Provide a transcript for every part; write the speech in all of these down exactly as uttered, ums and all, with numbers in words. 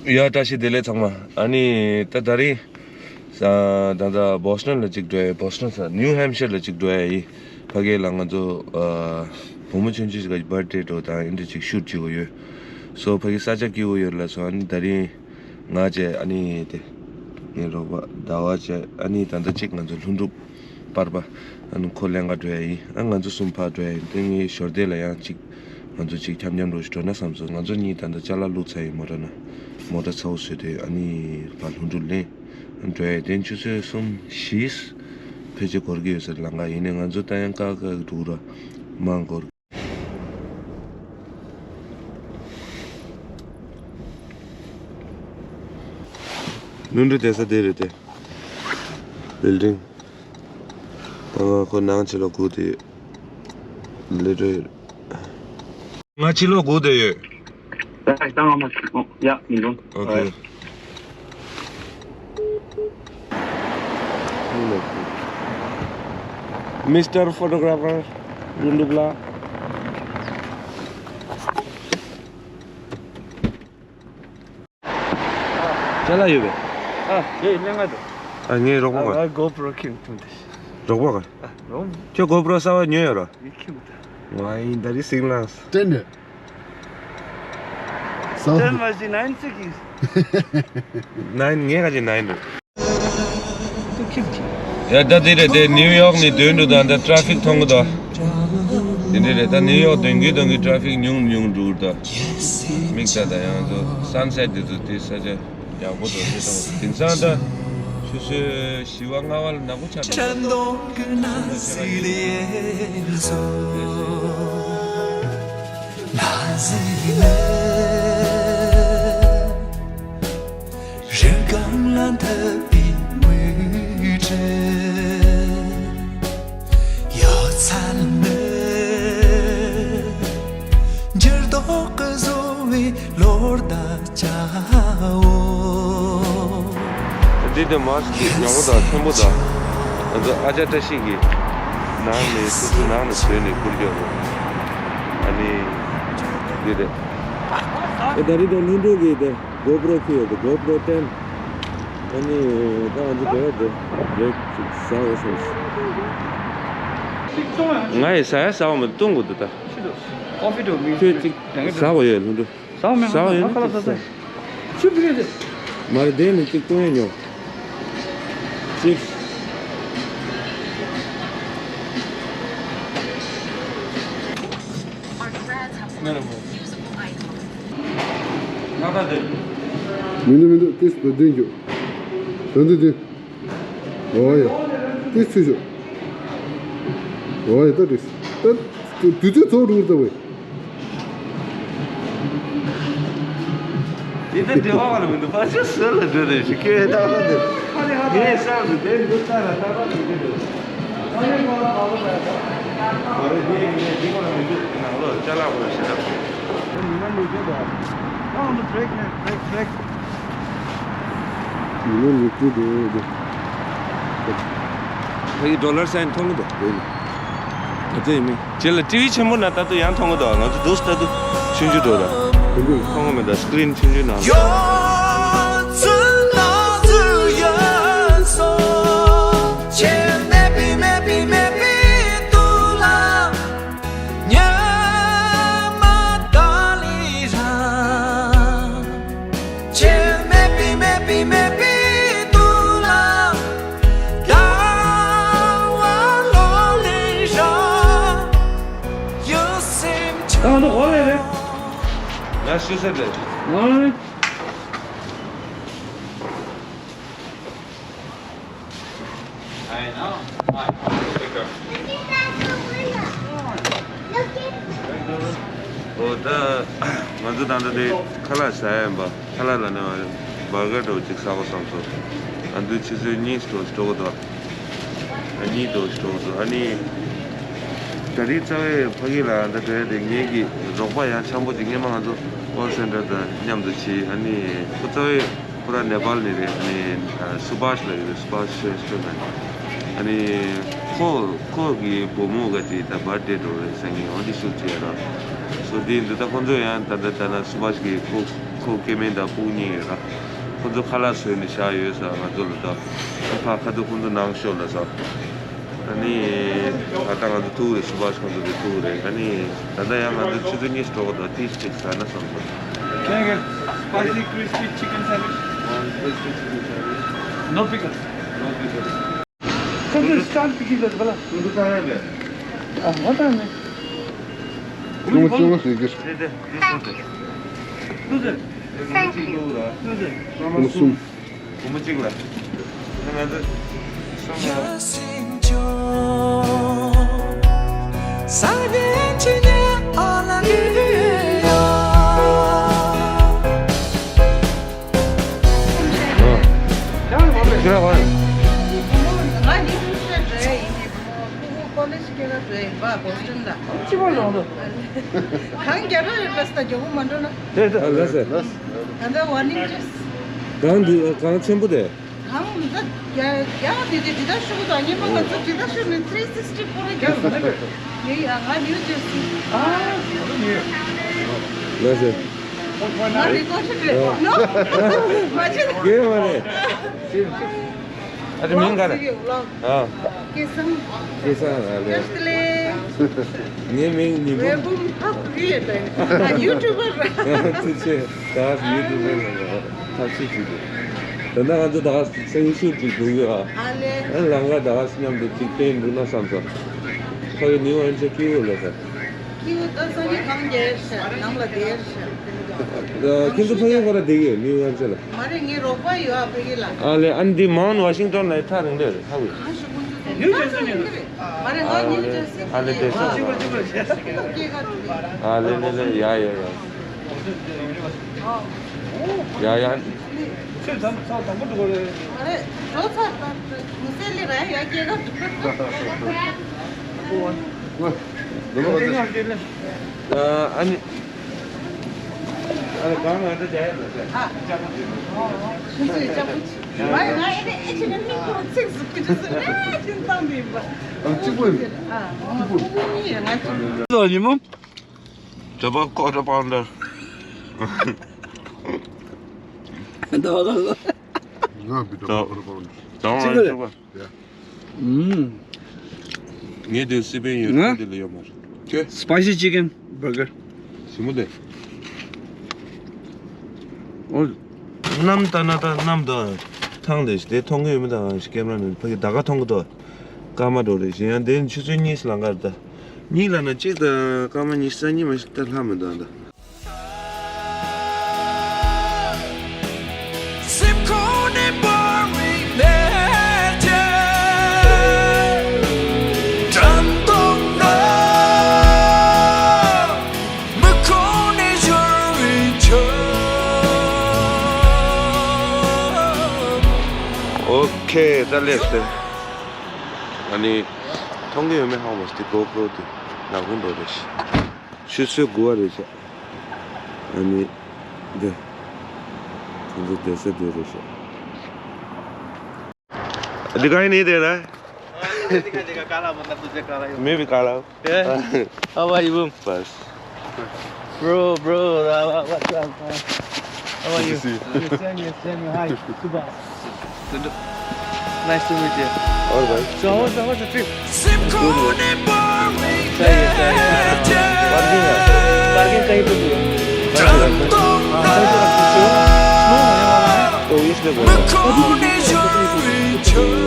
ཡ་བཀྲ་ཤིས་བདེ་ལེགས་ཚང་མ། ཨ་ནི་ད་ད་རིང་ས་ད་ད་བོ་སི་ཊོན་ལ་གཅིག་འགྲོ་ཡ། བོ་སི་ཊོན་ས་ནིའུ་ཧེམ་ཤར་ལ་གཅིག་འགྲོ་ཡ་ཡིན། ཕ་གི་ལ་ང་ཚོ་ཨ་བུ་མོ་ཆུང་ཆུང་ཞིག་གི་བར་ཐི་ཌེ་འགྲོ་དང་ཨིན་དྲ་ཅིག་ཤུ་ཊི་བྱེད་དགོས་ཡོད། སོ་ཕ་གི་ས་ཆ་སྐྱིད་པོ་ཡོད་ལ། སོ་ཨ་ནི་ད་རིང་ང་བཅས་ཨ་ནི་དེ་ངའི་རོགས་པ་ཟླ་བ་བཅས་ཨ་ནི་ད་ལྟ་གཅིག་ང་ཚོ་ལྷུན་གྲུབ་པར་པ་ཨ་ནི་ཁོ་ལེན་ག་འགྲོ་ཡ་ཡིན། ཨ་ང་ཚོ་གསུམ་ཕར་འགྲོ་ཡ་ཡིན། དེ་ངའི་ཞོར་དེ་ལ་ཡང་གཅིག་ང་ཚོ་གཅིག་འཆམ་འཆམ་འགྲོ་ཞིག་འགྲོ་ན་བསམ་སོང་། ང་ཚོ་གཉིས་ད་ལྟ་ཅ་ལག་བླུགས་ཚར་ཡིན། མོ་ཊ་ན་མོ་ཊ་ཚ་བོ་བཟོས་ཏེ་ཨ་ནི་ཕར་ལྷུན་གྲུབ་ལེན་འགྲོ་ཡ་ཡིན། དེ་ཆུ་ཚོད་གསུམ་བཞི་ཕལ་ཆེར་འགོར་གི་ཡོད་ས་རེད། ལམ་ཁ་ཡིན་ནའི་ང་ཚོ་ད་ཡང་ཀག་ཀག་འགྲོ་ར་མང་འགོར། ལྷུན་གྲུབ་བསྡད་ས་དེ་རེད་དེ། བིལ་ཌིང་། ད་ང་ཁོ་ནང་ཕྱི་ལོགས་སྒུག་བསྡད་ཡོད། ལས་འགྲོ་ཡོད། ང་ཕྱི་ལོགས་སྒུག་བསྡད་ཡོད། ད་ང་མ་ཡ་མི་འགྲོ། ཨོ་ཁེ། མི་སི་ཊར་ཕོ་ཊོ་གྷ་ར་ཕར་ལྷུན་གྲུབ་ལགས། ཅ་ལག་ཡོད་པས། ཨ་ཡེ་ལེན་ག་འདུག་ཨ་ངའི་རོགས་པ་ག་ཨ་GoPro ཁྱེར་ཐུབ་འདི། རོགས་པ་ག་ཨ་རོགས། ཁྱོད་GoPro གསར་པ་ཉོས་ཡོད་ར། ཡེ་ཁྱེར་མི་ཐུབ། ང་ཡིན་ད་རི་སིང་ལངས། ཏན་ནེ། སོ། ཏན་མ་ཞིག་ནན་ཅིག་གིས། ནན་ངས་ག་ཅིག་ནན་རེད། ཡ་ད་དེ་རེད་དེ། ནིའུ་ཡོག་ནས་འདོན་འགྲོ་དང་ད་ཊ་ར་ཕིག་མཐོང་གི་འདུག་དེ་འདྲ་རེད། ད་ནིའུ་ཡོག་འདོན་གི་འདོན་གི་ཊ་ར་ཕིག་ཉུང་ཉུང་འགྲོ་གི་འདུག་མིག་ད་ད་ཡང་ཚོ་སན་སེཊ་དེ་ཚོ་དེ་ས་ཆ་ཡག་པོ་འདུག་དེ་དང་དེང་སང་ད་ཆུ་ཚོད་བཞི་པ་ལྔ་པ་ལ་ནག་པོ་ཆགས་འདུག་རིན་གོང་ལ་འཐབ་པའི་མི་གྲལ་ཡོད་ཚད་ནི། འགྱུར་ལྡོག་གི་བཟོ་བའི་ལོ་ཟླ་བྱ་བོ། འདི་དེ་མར་སྐྱིད་ཉག་པོ་དང་ཆེན་པོ་དང་། ང་ཚོ་ཨ་ཅག་བཀྲ་ཤིས་ཀྱིས་ནང་ནས་སོ་སོའི་ནང་ནས་བཟོས་ནས་བསྐུར་རྒྱུ་རེད། ཨ་ནི་འདི་རེད། ཨེ་ད་རི་དང་ལྷུན་གྲུབ་ཀྱི་དེ། GoPro ཁྱེར་ཡོད་དེ། GoPro ཏེན། ཨ་ནི་ད་ང་ཚོ་འདོད་པ་འདི་རེད་ཅིག་ཟ་འོ་སོང་། ང་ཡི་ཟ་ཡ་ཟ་བ་མི་བཏུང་དགོས་འདུག་ད། ཁོ་ཕི་དུ་མི་ཁྱོད་ཅིག་ཟ་བ་ཡོད་ལྷུན་གྲུབ། ཟ་བ་མེད། ཟ་བ་ཡོད་ན་ཁ་ལག་ཅིག་ཟ། ཆུ་བི་རེད། མ་རེད་དེ་ནི་ཅིག་བཏུང་ཡ་ཉོ། ཅིག་མི་འདུག་མི་འདུག་ཏིས་བུ་བདུན་རྒྱུ། བུ་འདུག་བདུན། ཨོ་ཡ། ཏིས་ཚུད་རྒྱུ། ཨོ་ཡ་ད་ཏིས། ད་དུས་ཚོད་ཚོགས་འགྲོ་ད་བས། དེ་ལྟར་འབྲེལ་བ་བ་ལ་མི་འདུག་ཕ་ཆེ་སུ་ལ་འགྲོ་རེད་ཞིག་ཁྱོད་ལྟ་བ་འདི། ངའི་བསམ་དུ་དེ་འདུག་ལྟ་ལ་ལྟ་བ་འདུག་གི་འདུག་ཨ་ནི་ཁོ་ལ་ཁོ་ལ་ད། ཨ་རེ་དེ་ཡིན་ནས་འདི་ཁོ་ལ་མི་འདུག་ནང་ལོགས་ཅ་ལག་ཁོ་ལ་ཞེ་དྲག་ཉི་མ་ལུས་རྒྱུ་འདུག་ཨ་འདི་བྷི་རེག་ནས་བྷི་རེག་བྷི་རེག་ཉི་མ་ལུས་རྒྱུ་འདུག་ཕ་གི་ཌོ་ལར་སའིན་མཐོང་གི་འདུག་དེ་ནི་ད་ལྟ་ཡིན་མིན། རྗེས་ལ་ཊི་ཝི་ཆེན་མོ་ན་ལྟ་དུས་ཡང་མཐོང་གི་འདུག་ང་ཚོ་འདུག་ལྟ་དུས་ཆུང་ཆུང་འགྲོ་ར། ཆུང་ཆུང་མཐོང་གི་མེད་ད་སི་ཀི་རིན་ཆུང་ཆུང་ནང་། ད་ང་ཚོ་འོ་ལེ་རེད། ང་ཤི་ས་རེད། ང་། འོ་ད་ང་ཚོ་ད་ལྟ་དེ་ཁ་ལག་ཟ་ཡ་ཡིན་པ། ཁ་ལག་ལ་ནི་བར་གར་འདྲ་བོ་ཅིག་ཟ་དགོས་བསམ་སོང་། ཨ་འདུག་ཆུ་ཚོད་གཉིས་འགྲོ་འགྲོ་གི་འདུག་ཨ་གཉིས་འགྲོ་འགྲོ་གི་འདུག་ཨ་ནི་ད་རེས་རྩ་བའི་ཕ་གི་ལ་འདི་འགྲོ་ཡ་དེ་ངེད་ཀྱི་རོགས་པ་ཡང་འཆམ་པོ་ཅིག་སྔས་མ་ང་ཚོ་ཀོལ་སེན་ཊར་དང་མཉམ་དུ་བྱས། ཨ་ནི་ཁོ་རྩ་བའི་ཁོ་རང་ནེ་པཱལ་ནས་རེད། ཨ་ནི་སུ་བྷཱཤ་ལབ་ཡོད་རེད། སུ་བྷཱཤ་རེ་སི་ཊོ་རན་ཊི། ཨ་ནི་ཁོ་ཁོ་གི་བུ་མོ་ག་ཅིག་ད་བར་ཐི་ཌེ་འགྲོ་རེད་ཟེར་ངས་འོ་འདི་ཤུ་ཊི་བྱས་ར། སོ་དེ་འདི་ད་ཁོ་ཚོ་ཡང་ད་ད་ད་ན་སུ་བྷཱཤ་གི་ཁོ་ ཁོ་སྐྱེ་དམན་དང་སྤུན་གཉིས་ཡོད་ར། ཁོ་ཚོ་ཁ་ལག་བཟོས་ནས་བཞག་ཡོད་ས། ང་ཚོ་ལ་ད་ཕ་ཁ་ཐུག་ཁོ་ཚོ་ནང་ཤོག་ལ་ས། ཨ་ནི་ད་ལྟ་ང་ཚོ་ཐུག་རེད། སུ་བྷ་ཤི་ཁོ་ཚོ་གི་ཐུག་རེད། ཨ་ནི་ད་ལྟ་ཡང་ང་ཚོ་ཆུ་ཚོད་གཉིས་ཤིག་འགྲོ་གི་འདུག་ཏིས་ཏིས་ཟ་ན་བསམ་སོང་། Can I get spicy crispy chicken sandwich? One crispy chicken sandwich. No pickles. No pickles. ཁོ་ཚོས་སི་ཊམ་ཕུད་ཀྱི་ཡོད་པ་ལ། ཁོ་ཚོ་ལྟ་ཡ་མེད། ཨ་མ་ལྟ་མེད། ཅུང་ཅུང་ཟེར་གྱི། དེ་དེ་དེ་སོང་དེ། ལུ་ཟེར། ལུ་ཟེར། ལུ་གསུམ། སྒོར་མོ་གཅིག་ལ། ང་ཚོ་གསུམ་ལ། ཁྱེད་རང་ག་རེ། ང་ནི་ཊི་ཡུ་ཤན་འགྲོ་ཡ་ཡིན། ངའི་བུ་མོ་ཕྲུ་གུ་ཀོ་ལེཇ་སྐྱེལ་ག་འགྲོ་ཡ་ཡིན་པ། བོ་སི་ཊོན་ལ། ཅི་མ་ལོང་དོ། གང་རྒྱ་རོ་ཡོད་པ་སྟ་མགྱོགས་པོ་མ་འགྲོ་ན། དེ་ལ་ཟེར། ད་ལྟ་ཝར་ནིང་ཅེས། གང་འདི་གང་ཆེན་པོ་དེ། གང་འདི་རྒྱ་རྒྱ་དེ་དེ་དེ་ད་ཤུ་དང་ཉི་མ་ང་ཚོ་དེ་ད་ཤུ་ནི་ཐི་རི་སིག་སི་ཊི་ཕོར་རྒྱ་མ་རེད། ངའི་ཡ་ང་ནིའུ་ཇར་སི། ཨ། ལ་ཟེར། ང་རི་ཀོ་ཤི་རེད། ནོ། མ་བྱེད། ཡོད་མ་རེད། ཨ་ཏི་མིང་ག་རེ། ཨ། སྐལ་བཟང་། སྐལ་བཟང་ཨ་ལེ། བཀྲ་ཤིས་བདེ་ལེགས། ངའི་མིང་ཉི་འབུམ། འབུམ་ཧ་གོ་གི་ཡོད་དེ། ཨ་ཡུ་ཊུབ་པར། ཐུགས་རྗེ་ཆེ། ད་ཡུ་ཊུབ་པར་ཐབས་ཤེས་བྱེད་དགོས། ད་ལྟ་ང་ཚོ་ད་སེང་ཤུར་ཅིག་འདུག་ཡོད་ཨ། ཨ་ལེ། ཨ་ལང་ཀ་ད་མཉམ་དུ་ཅིག་བསྟན་འདུག་ན་བསམ་སོང་། ཁ་གི་ནིའུ་ཨན་ཆ་ཀི་ཝུ་ལ་ས། ཀི་ཝུ་ད་སང་ཉིན་གང་རྒྱལ་ཤ་ནང་ལ་བསྡད་ཤ། ཁྱེད་ཚོ་ཕ་གི་ཁོ་ར་བསྡད་ཡོད་ནིའུ་ཨན་ཆ་ལ། མ་རེད། ངའི་རོགས་པ་ཡོད་ཨ་ཕ་གི་ལ། ཨ་ལེ། ཨ་ནི་འདི་མའུན་ཝ་ཤིང་ཊོན་ལ་ཐག་རིང་ལོས་རེད་ཧ་གོ། གང་ཞིག་ཀུན་སྤྱོད་ནིའུ་ཇར་སི་ནས་རེད། མ་རེད། ང་ནིའུ་ཇར་སི་ཨ་ལེ། བསྡད་ས་ཨ་ལེ་ལེ་ལེ། ཡ་ཡ་ཡ། ཡ་ཡ། ཁྱོད་དམ་ཚགས་དམ་པོ་འགྲོ་གི་རེད། མ་རེད། འགྲོ་ཚར་ད་མི་སེར་ལས་ར་ཡ་སྐྱེ་ག། ཨ་ནི། ཨ་ནི་གང་ང་འདྲ་བྱ་ཡ་མ་ཟད། ཨ། ཁྱོད་ཚོས་ཅག་པོ་ཆེ། ང་ཡི་ང་ཡི་ཨེ་ཆི་ནི་མིག་ཁོ་ཚིག་ཟུག་གི་ཚིག་ཟུག་ཨེ་ཆི་ནི་བཏང་དེ་ཡིན་པ། ཨ་གཅིག་པོ་ཡིན། ཨ་ཁོ་གཉིས་ཡིན་ང་གཅིག་པོ་ཡིན། ཉི་མ། The Quarter Pounder. ང་བི་ད་ཀོ་ཊར་པའུན་ཌར། ད་ང་ཅིག་པ། ངས་དེ་སི་པན་ཡོད་ང་དེ་ལ་ཡོད་མ་རེད། ཁྱོད། Spicy chicken burger. ཞིམ་པོ་དེ། ཨོ། གནམ་ལྟ་ན་ད་གནམ་དང་ཐང་དེ་དེ་མཐོང་གི་ཡོད་མི་དང་ཀེམ་ར་ནས་ཕ་གི་ད་ག་མཐོང་གི་འདུག་སྐར་མ་འགྲོ་རེད་ཞེས་ཡང་དེ་ཆུ་ཚོད་གཉིས་ལང་ཀར་ད། གཉིས་ལ་ན་གཅིག་དང་སྐར་མ་ཉི་ཤུ་རྩ་གཉིས་མ་ཞིག་ད་ལྷག་མི་འདུག་ད། སེམས་ཁོང་ནས་འབར་བའི་ལས་བྱེད་དྲན་གདུང་ལ། མིག་ཁོང་ནས་ཤོར་བའི་ཆུ། ཨོ་ཁེ། ད་ལེགས་ཏེ། ཨ་ནི། མཐོང་གི་ཡོད་མེད་ཧ་གོ་མ་སྟེ་གོ་པྲོ་དེ་ནག་པོ་འགྲོ་རེད་ཤག་ཆུ་ཚོད་དགུ་པ་རེད་ཤག་ཨ་ནི། འདི། ཁོང་ཚོ་བསྡད་ས་འདི་རེད་ཤག་འདི་ག་ནས་བསྡད་ན། འདི་ག་འདི་ག་ཀ་ལ་མ་ན་དུ་ཅེ་ཀ་ལ་ཡོད། མེ་བི་ཀ་ལ། How are you? Bas. Bro, bro, uh, what's up, man? How are you? Good to see you. Yes, same, yes, same. Hi, Subhas. Nice to meet you. और भाई। So, how was, how was the trip? सही है, सही है। Parking है। Parking कहीं पे भी है। Snow होने वाला है। तो इसलिए बोल रहा हूँ। ཁྱེད་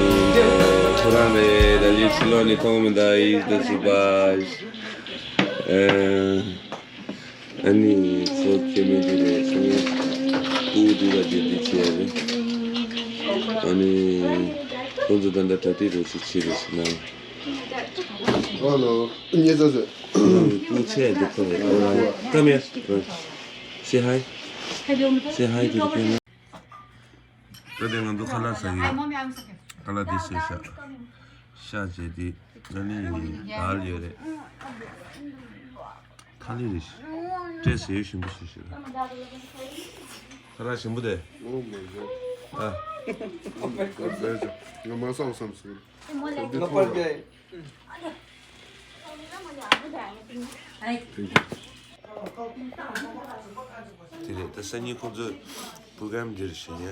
རང་ནས་ད་ལི་ཕྱི་ལོགས་ནས་མཐོང་མི་འདུག is the Subhas. ཨ་ནི་ཚོ་ཁྱེད་མི་འདུག་རེད་སོང་། ཨུ་འདུག་ར་དེ་འདི་བྱས་རེད། ཨ་ནི་ཁོང་ཚོ་ད་ལྟ་གྲ་སྒྲིག་རེ་ཞིག་བྱེད་རེད་ཟེར་ན། ཨོ་ལོ། ཉེ་ཚ་ཟེར། ཨུ་ཆེ་འདུག་ཁོ་རེད། Come here. Say hi. Say hi to the camera. ད་དེ་ང་ཚོ་ཁ་ལག་ཟ་གི་ཡོད། ཁ་ལག་འདི་བཟས་ཤག་ཤ་བྱས་ཏེ་ཨ་ནི་དཱལ་ཡོད་རེད། ཐ་ལི་རེད། སྤྲད་ཟེར་ཡོད་ཞིམ་པོ་ཞིག་ཞིག་ཁ་ལག་ཞིམ་པོ་དེ། ཨོ་མའི་གོཌ། ཨ། ང་མ་ཟ་བསམ་སོང་། འདི་ཐོག་ལ། Thank you. དེ་རེད། ད་སང་ཉིན་ཁོང་ཚོས་པོ་རོ་གྷ་རམ་འདིར་བཞིན་ཡ་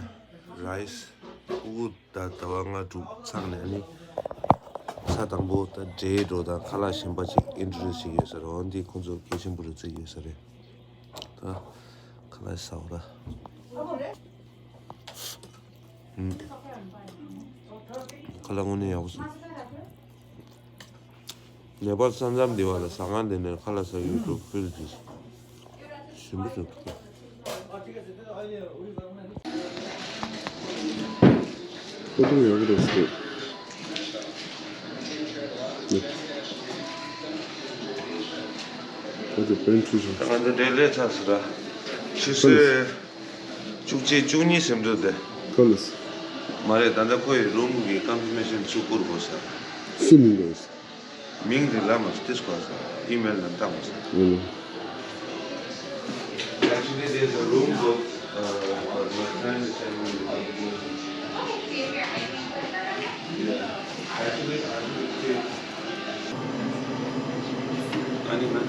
རའི་སི་ཕྲུ་གུ་ད་ཟླ་བ་ལྔ་དྲུག་ཚང་ནས་ནི་ས་དང་པོ་ད་འབྲས་འགྲོ་དང་ཁ་ལག་གཞན་པ་ཅིག་ཨིན་ཊྲོ་ཌིའུ་སི་བྱེད་ཀྱི་ཡོད་ས་རེད། འོ་འདི་ཁོང་ཚོ་གལ་ཆེན་པོ་རེད་བརྩི་གི་ཡོད་ས་རེད། ད་ཁ་ལག་ཟ་འོ་ར། ཁ་ལག་དངོས་གནས་ཡག་པོ་སོང་། ནེ་པཱལ་ས་མཚམས་འདི་བ་ལ་ཟ་ཁང་འདི་ནས་ཁ་ལག་ཟ་ཡུལ་དུ་ཕུལ་གྱིས་ཞིམ་པོ་བྱུང་། ཁོ་ཐུག་ཡག་པོ་རེད་ཟེར། ཁོ་ཚོ་པན་ཊི་རི་རེད། ང་ཚོ་འབྲས་ལས་ཚར་སོང་ར། ཆུ་ཚོད་བཅུ་གཅིག་བཅུ་གཉིས་ཟིན་འགྲོ་དེ། ཁོ་ལ། མ་རེད། ད་ལྟ་ཁོ་ཡི་རུམ་གི་ཀོན་ཕར་མེ་ཤན་ཚུར་བསྐུར་དགོས་ས། སུ་མིང་དགོས་ས། མིང་དེ་ལ་མ་སྟིས་གོ་ས། ཨི་མེལ་ལ་བཏང་དགོས་ས། ཨུ། Actually, there's a room booked, uh, for my friend is having the competition. Yeah. Actually, I need to stay. I need to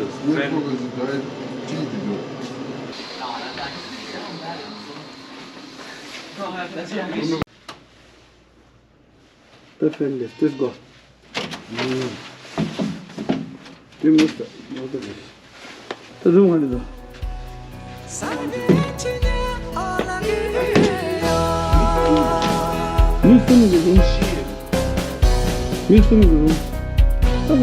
friend. Let's go. ད་རུང་ཧ་ལས་ད། མི་གསུམ་གྱི་རུང་། མི་གསུམ་གྱི་རུང་། ཨ་ཕ།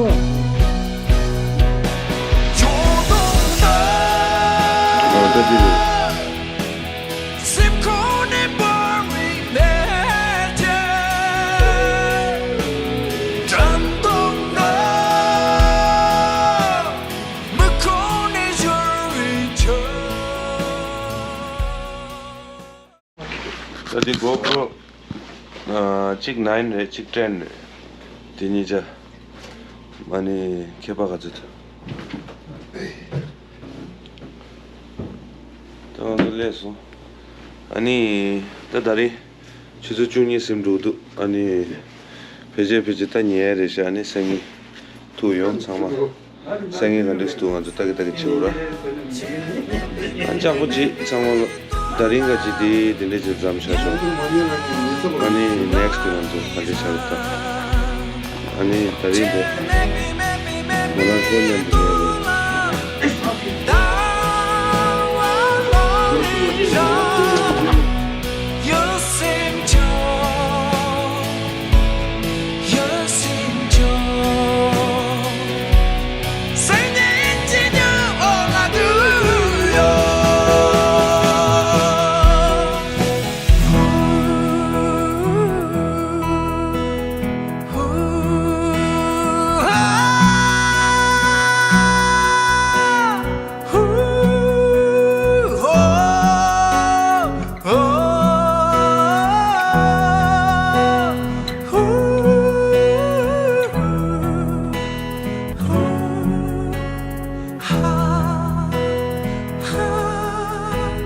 ཨ་ད་དེ་རེད། སེམས་ཁོང་ནས་འབར་བའི་མེ་ལྕེ། དྲན་རྟོག་ལ་མིག་ཁོང་ནས་ཤོར་བའི་ཆུ། ད་འདི་གོ་པྲོ་གཅིག་ནའིན་རེད། གཅིག་ཊེན་རེད། དེ་གཉིས་ཆ་མ་ནི་ཁྱད་པར་ག་ཚོད་འདུག་ད་ང་ཚོ་སླེབས་སོང་། ཨ་ནི་ད་ད་རེས་ཆུ་ཚོད་བཅུ་གཉིས་ཟིན་འགྲོ་འདུག་ཨ་ནི་ཕལ་ཆེར་ཕལ་ཆེར་ད་ཉལ་ཡ་རེད་ཤག་ཨ་ནི་སང་ཉིན་ཐུག་ཡོང་ཚང་མ། སང་ཉིན་ག་འདྲས་འདུག་ང་ཚོ་ལྟ་གི་ལྟ་གི་བྱེད་འོ་ར། ཨ་ཅག་པོ་ཅིག་ཚང་མ་ལ་ད་རིང་ག་ཅིག་དེ་དེ་འདྲས་ཅིག་མཚམས་བཞག་ཆོག་ཨ་ནི་ནེག་སི་ཊི་དེ་ང་ཚོ་ག་འདྲས་བྱ་རུ་ད། ཨ་ནི་ད་རིང་དེ་ང་རང་ཁོ་མཉམ་དུ་ཉལ་